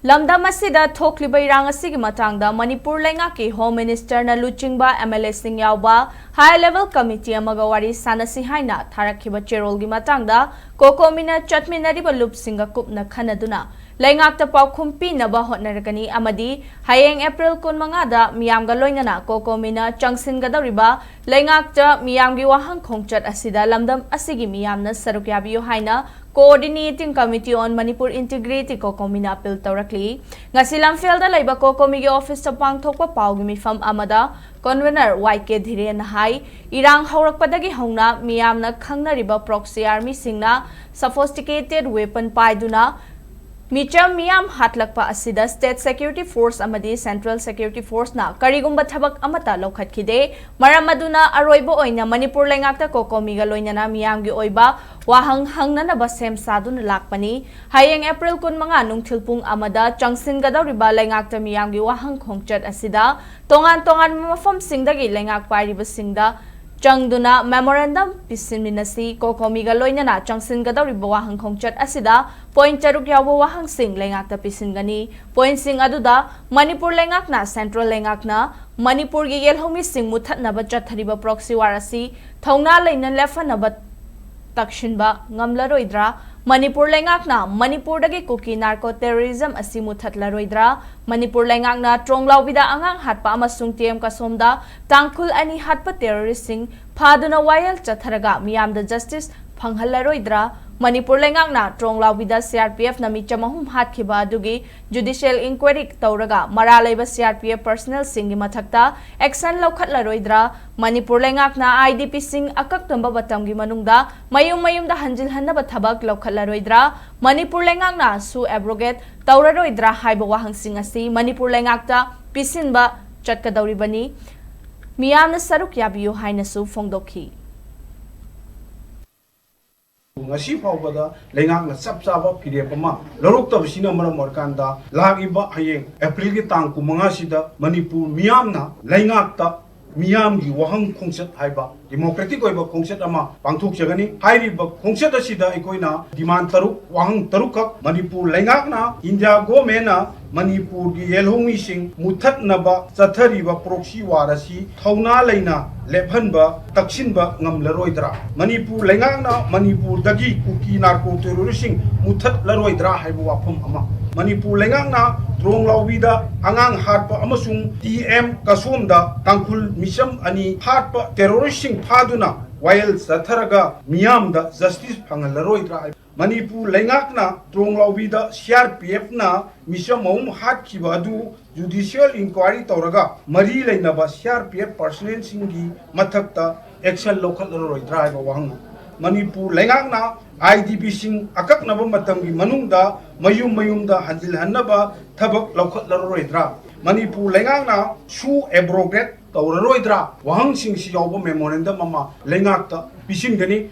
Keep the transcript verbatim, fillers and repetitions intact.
ꯂꯝꯗꯝ ꯑꯁꯤꯗ ꯊꯣꯛꯂꯤꯕ ꯏꯔꯥꯡ ꯑꯁꯤꯒꯤ ꯃꯇꯥꯡꯗ ꯃꯅꯤꯄꯨꯔ ꯂꯩꯉꯥꯛꯀꯤ Home Minister ꯅ ꯂꯨꯆꯤꯡꯕ MLA ꯁꯤꯡ ꯌꯥꯎꯕ High Level Committee ꯑꯃꯒ ꯋꯥꯔꯤ ꯁꯥꯟꯅꯁꯤ ꯍꯥꯏꯅ ꯊꯥꯔꯛꯈꯤꯕ ꯆꯦꯔꯣꯜꯒꯤ ꯃꯇꯥꯡꯗ COCOMI ꯅ ꯆꯠꯃꯤꯟꯅꯔꯤꯕ ꯂꯨꯞꯁꯤꯡꯒ ꯀꯨꯞꯅ ꯈꯟꯅꯗꯨꯅ ꯂꯩꯉꯥꯛꯇ ꯄꯥꯎꯈꯨꯝ ꯄꯤꯅꯕ ꯍꯣꯠꯅꯔꯒꯅꯤ ꯑꯃꯗꯤ ꯍꯌꯦꯡ April ꯀꯨꯟꯃꯉꯥꯗ ꯃꯤꯌꯥꯝꯒ ꯂꯣꯏꯅꯅ COCOMI ꯅ ꯆꯪꯁꯤꯟꯒꯗꯧꯔꯤꯕ ꯂꯩꯉꯥꯛꯇ ꯃꯤꯌꯥꯝꯒꯤ ꯋꯥꯍꯪ ꯈꯣꯡꯆꯠ ꯑꯁꯤꯗ ꯂꯝꯗꯝ ꯑꯁꯤꯒꯤ ꯃꯤꯌꯥꯝꯅ ꯁꯔꯨꯛ ꯌꯥꯕꯤꯌꯨ ꯍꯥꯏꯅ Coordinating Committee on Manipur Integrity COCOMI ꯅ appeal ꯇꯧꯔꯛꯂꯤ꯫ ꯉꯁꯤ ꯂꯝꯐꯦꯜꯗ ꯂꯩꯕ COCOMI ꯒꯤ office ꯇ ꯄꯥꯡꯊꯣꯛꯄ ꯄꯥꯎꯒꯤ ꯃꯤꯐꯝ ꯑꯃꯗ Convener Y K ꯙꯤꯔꯦꯟꯅ ꯍꯥꯏ, ꯏꯔꯥꯡ ꯍꯧꯔꯛꯄꯗꯒꯤ ꯍꯧꯅ ꯃꯤꯌꯥꯝꯅ ꯈꯪꯅꯔꯤꯕ proxy army ꯁꯤꯡꯅ sophisticated weapon ꯄꯥꯏꯗꯨꯅ ꯃꯤꯆꯝ ꯃꯤꯌꯥꯝ ꯍꯥꯠꯂꯛꯄ ꯑꯁꯤꯗ State Security Force ꯑꯃꯗꯤ Central Security Force ꯅ ꯀꯔꯤꯒꯨꯝꯕ ꯊꯕꯛ ꯑꯃꯠꯇ ꯂꯧꯈꯠꯈꯤꯗꯦ꯫ ꯃꯔꯝ ꯑꯗꯨꯅ ꯑꯔꯣꯏꯕ ꯑꯣꯏꯅ ꯃꯅꯤꯄꯨꯔ ꯂꯩꯉꯥꯛꯇ COCOMI ꯒ ꯂꯣꯏꯅꯅ ꯃꯤꯌꯥꯝꯒꯤ ꯑꯣꯏꯕ ꯋꯥꯍꯪ ꯍꯪꯅꯅꯕ ꯁꯦꯝ ꯁꯥꯗꯨꯅ ꯂꯥꯛꯄꯅꯤ꯫ ꯍꯌꯦꯡ April ꯀꯨꯟꯃꯉꯥ ꯅꯨꯡꯊꯤꯜ ꯄꯨꯡ ꯑꯃꯗ ꯆꯪꯁꯤꯟꯒꯗꯧꯔꯤꯕ ꯂꯩꯉꯥꯛꯇ ꯃꯤꯌꯥꯝꯒꯤ ꯋꯥꯍꯪ ꯈꯣꯡꯆꯠ ꯑꯁꯤꯗ ꯇꯣꯉꯥꯟ ꯇꯣꯉꯥꯟꯕ ꯃꯐꯝꯁꯤꯡꯗꯒꯤ ꯂꯩꯉꯥꯛ ꯄꯥꯏꯔꯤꯕꯁꯤꯡꯗ ꯆꯪꯗꯨꯅ memorandum ꯄꯤꯁꯤꯟꯃꯤꯟꯅꯁꯤ꯫ COCOMI ꯒ ꯂꯣꯏꯅꯅ ꯆꯪꯁꯤꯟꯒꯗꯧꯔꯤꯕ ꯋꯥꯍꯪ ꯈꯣꯡꯆꯠ ꯑꯁꯤꯗ point ꯇꯔꯨꯛ ꯌꯥꯎꯕ ꯋꯥꯍꯪꯁꯤꯡ ꯂꯩꯉꯥꯛꯇ ꯄꯤꯁꯤꯟꯒꯅꯤ꯫ Point ꯁꯤꯡ ꯑꯗꯨꯗ ꯃꯅꯤꯄꯨꯔ ꯂꯩꯉꯥꯛꯅ, Central ꯂꯩꯉꯥꯛꯅ ꯃꯅꯤꯄꯨꯔꯒꯤ ꯌꯦꯜꯍꯧꯃꯤꯁꯤꯡ ꯃꯨꯊꯠꯅꯕ ꯆꯠꯊꯔꯤꯕ proxy war ꯑꯁꯤ ꯊꯧꯅꯥ ꯂꯩꯅ ꯂꯦꯞꯍꯟꯅꯕ ꯇꯛꯁꯤꯟꯕ ꯉꯝꯂꯔꯣꯏꯗ꯭ꯔꯥ? ꯃꯅꯤꯄꯨꯔ ꯂꯩꯉꯥꯛꯅ ꯃꯅꯤꯄꯨꯔꯗꯒꯤ ꯀꯨꯀꯤ narco terrorism ꯑꯁꯤ ꯃꯨꯊꯠꯂꯔꯣꯏꯗ꯭ꯔꯥ? ꯃꯅꯤꯄꯨꯔ ꯂꯩꯉꯥꯛꯅ ꯇ꯭ꯔꯣꯡꯂꯥꯎꯕꯤꯗ ꯑꯉꯥꯡ ꯍꯥꯠꯄ ꯑꯃꯁꯨꯡ ꯇꯤ ꯑꯦꯝ ꯀꯁꯣꯝꯗ ꯇꯥꯡꯈꯨꯜ ꯑꯅꯤ ꯍꯥꯠꯄ terrorist ꯁꯤꯡ ꯐꯥꯗꯨꯅ ꯋꯥꯌꯦꯜ ꯆꯠꯊꯔꯒ ꯃꯤꯌꯥꯝꯗ justice ꯐꯪꯍꯜꯂꯔꯣꯏꯗ꯭ꯔꯥ? ꯃꯅꯤꯄꯨꯔ ꯂꯩꯉꯥꯛꯅ ꯇ꯭ꯔꯣꯡꯂꯥꯎꯕꯤꯗ C R P F ꯅ ꯃꯤꯆꯝ ꯑꯍꯨꯝ ꯍꯥꯠꯈꯤꯕ ꯑꯗꯨꯒꯤ judicial inquiry ꯇꯧꯔꯒ ꯃꯔꯥ ꯂꯩꯕ C R P F personnel ꯁꯤꯡꯒꯤ ꯃꯊꯛꯇ action ꯂꯧꯈꯠꯂꯔꯣꯏꯗ꯭ꯔꯥ? ꯃꯅꯤꯄꯨꯔ ꯂꯩꯉꯥꯛꯅ I D P ꯁꯤꯡ ꯑꯀꯛꯅꯕ ꯃꯇꯝꯒꯤ ꯃꯅꯨꯡꯗ ꯃꯌꯨꯝ ꯃꯌꯨꯝꯗ ꯍꯟꯖꯤꯜꯍꯟꯅꯕ ꯊꯕꯛ ꯂꯧꯈꯠꯂꯔꯣꯏꯗ꯭ꯔꯥ? ꯃꯅꯤꯄꯨꯔ ꯂꯩꯉꯥꯛꯅ SoO abrogate ꯇꯧꯔꯔꯣꯏꯗ꯭ꯔꯥ ꯍꯥꯏꯕ ꯋꯥꯍꯪꯁꯤꯡ ꯑꯁꯤ ꯃꯅꯤꯄꯨꯔ ꯂꯩꯉꯥꯛꯇ ꯄꯤꯁꯤꯟꯕ ꯆꯠꯀꯗꯧꯔꯤꯕꯅꯤ꯫ ꯃꯤꯌꯥꯝꯅ ꯁꯔꯨꯛ ꯌꯥꯕꯤꯌꯨ ꯍꯥꯏꯅꯁꯨ ꯐꯣꯡꯗꯣꯛꯈꯤ꯫ ꯉꯁꯤ ꯐꯥꯎꯕꯗ ꯂꯩꯉꯥꯛꯅ ꯆꯞ ꯆꯥꯕ ꯐꯤꯔꯦꯞ ꯑꯃ ꯂꯧꯔꯛꯇꯕꯁꯤꯅ ꯃꯔꯝ ꯑꯣꯏꯔꯀꯥꯟꯗ ꯂꯥꯛꯂꯤꯕ ꯍꯌꯦꯡ April ꯒꯤ ꯇꯥꯡ ꯀꯨꯟꯃꯉꯥꯁꯤꯗ ꯃꯅꯤꯄꯨꯔ ꯃꯤꯌꯥꯝꯅ ꯂꯩꯉꯥꯛꯇ ꯃꯤꯌꯥꯝꯒꯤ ꯋꯥꯍꯪ ꯈꯣꯡꯆꯠ ꯍꯥꯏꯕ ꯗꯤꯃꯣꯀ꯭ꯔꯦꯇꯤꯛ ꯑꯣꯏꯕ ꯈꯣꯡꯆꯠ ꯑꯃ ꯄꯥꯡꯊꯣꯛꯆꯒꯅꯤ꯫ ꯍꯥꯏꯔꯤꯕ ꯈꯣꯡꯆꯠ ꯑꯁꯤꯗ ꯑꯩꯈꯣꯏꯅ ꯗꯤꯃꯥꯟ ꯇꯔꯨꯛ, ꯋꯥꯍꯪ ꯇꯔꯨꯛꯈꯛ ꯃꯅꯤꯄꯨꯔ ꯂꯩꯉꯥꯛꯅ, ꯏꯟꯗꯤꯌꯥ ꯒꯣꯃꯦꯟꯅ ꯃꯅꯤꯄꯨꯔꯒꯤ ꯌꯦꯜꯍꯧꯃꯤꯁꯤꯡ ꯃꯨꯊꯠꯅꯕ ꯆꯠꯊꯔꯤꯕ ꯄ꯭ꯔꯣꯛꯁꯤ ꯋꯥꯔ ꯑꯁꯤ ꯊꯧꯅꯥ ꯂꯩꯅ ꯂꯦꯞꯍꯟꯕ, ꯇꯛꯁꯤꯟꯕ ꯉꯝꯂꯔꯣꯏꯗ꯭ꯔꯥ? ꯃꯅꯤꯄꯨꯔ ꯂꯩꯉꯥꯛꯅ ꯃꯅꯤꯄꯨꯔꯗꯒꯤ ꯀꯨꯀꯤ ꯅꯥꯔꯀꯣ ꯇꯦꯔꯣꯔꯤꯁꯁꯤꯡ ꯃꯨꯊꯠꯂꯔꯣꯏꯗ꯭ꯔꯥ ꯍꯥꯏꯕ ꯋꯥꯐꯝ ꯑꯃ꯫ ꯃꯅꯤꯄꯨꯔ ꯂꯩꯉꯥꯛꯅ ꯇ꯭ꯔꯣꯡꯂꯥꯎꯕꯤꯗ ꯑꯉꯥꯡ ꯍꯥꯠꯄ ꯑꯃꯁꯨꯡ ꯇꯤ ꯑꯦꯝ ꯀꯁꯣꯝꯗ ꯇꯥꯡꯈꯨꯜ ꯃꯤꯆꯝ ꯑꯅꯤ ꯍꯥꯠꯄ ꯇꯦꯔꯣꯔꯤꯁꯁꯤꯡ ꯐꯥꯗꯨꯅ ꯋꯥꯌꯦꯜ ꯆꯠꯊꯔꯒ ꯃꯤꯌꯥꯝꯗ ꯖꯁꯇꯤꯁ ꯐꯪꯍꯜꯂꯔꯣꯏꯗ꯭ꯔꯥ ꯍꯥꯏꯕ꯫ ꯃꯅꯤꯄꯨꯔ ꯂꯩꯉꯥꯛꯅ ꯇ꯭ꯔꯣꯡꯂꯥꯎꯕꯤꯗ ꯁꯤ ꯑꯥꯔ ꯄꯤ ꯑꯦꯐꯅ ꯃꯤꯆꯝ ꯑꯍꯨꯝ ꯍꯥꯠꯈꯤꯕ ꯑꯗꯨ ꯖꯨꯗꯤꯁꯤꯌꯦꯜ ꯏꯟꯀ꯭ꯋꯥꯏꯔꯤ ꯇꯧꯔꯒ ꯃꯔꯤ ꯂꯩꯅꯕ ꯁꯤ ꯑꯥꯔ ꯄꯤ ꯑꯦꯐ ꯄꯔꯁꯅꯦꯜꯁꯤꯡꯒꯤ ꯃꯊꯛꯇ ꯑꯦꯛꯁꯟ ꯂꯧꯈꯠꯂꯔꯣꯏꯗ꯭ꯔꯥ ꯍꯥꯏꯕ ꯋꯥꯍꯪ꯫ ꯃꯅꯤꯄꯨꯔ ꯂꯩꯉꯥꯛꯅ ꯑꯥꯏ ꯗꯤ ꯄꯤꯁꯤꯡ ꯑꯀꯛꯅꯕ ꯃꯇꯝꯒꯤ ꯃꯅꯨꯡꯗ ꯃꯌꯨꯝ ꯃꯌꯨꯝꯗ ꯍꯟꯖꯤꯜꯍꯟꯅꯕ ꯊꯕꯛ ꯂꯧꯈꯠꯂꯔꯣꯏꯗ꯭ꯔꯥ? ꯃꯅꯤꯄꯨꯔ ꯂꯩꯉꯥꯛꯅ ꯁꯨ ꯑꯦꯕ꯭ꯔꯣꯒꯦꯠ ꯇꯧꯔꯔꯣꯏꯗ꯭ꯔꯥ? ꯋꯥꯍꯪꯁꯤꯡꯁꯤ ꯌꯥꯎꯕ ꯃꯦꯃꯣꯔꯦꯟꯗꯝ ꯑꯃ ꯂꯩꯉꯥꯛꯇ ꯄꯤꯁꯤꯟꯒꯅꯤ꯫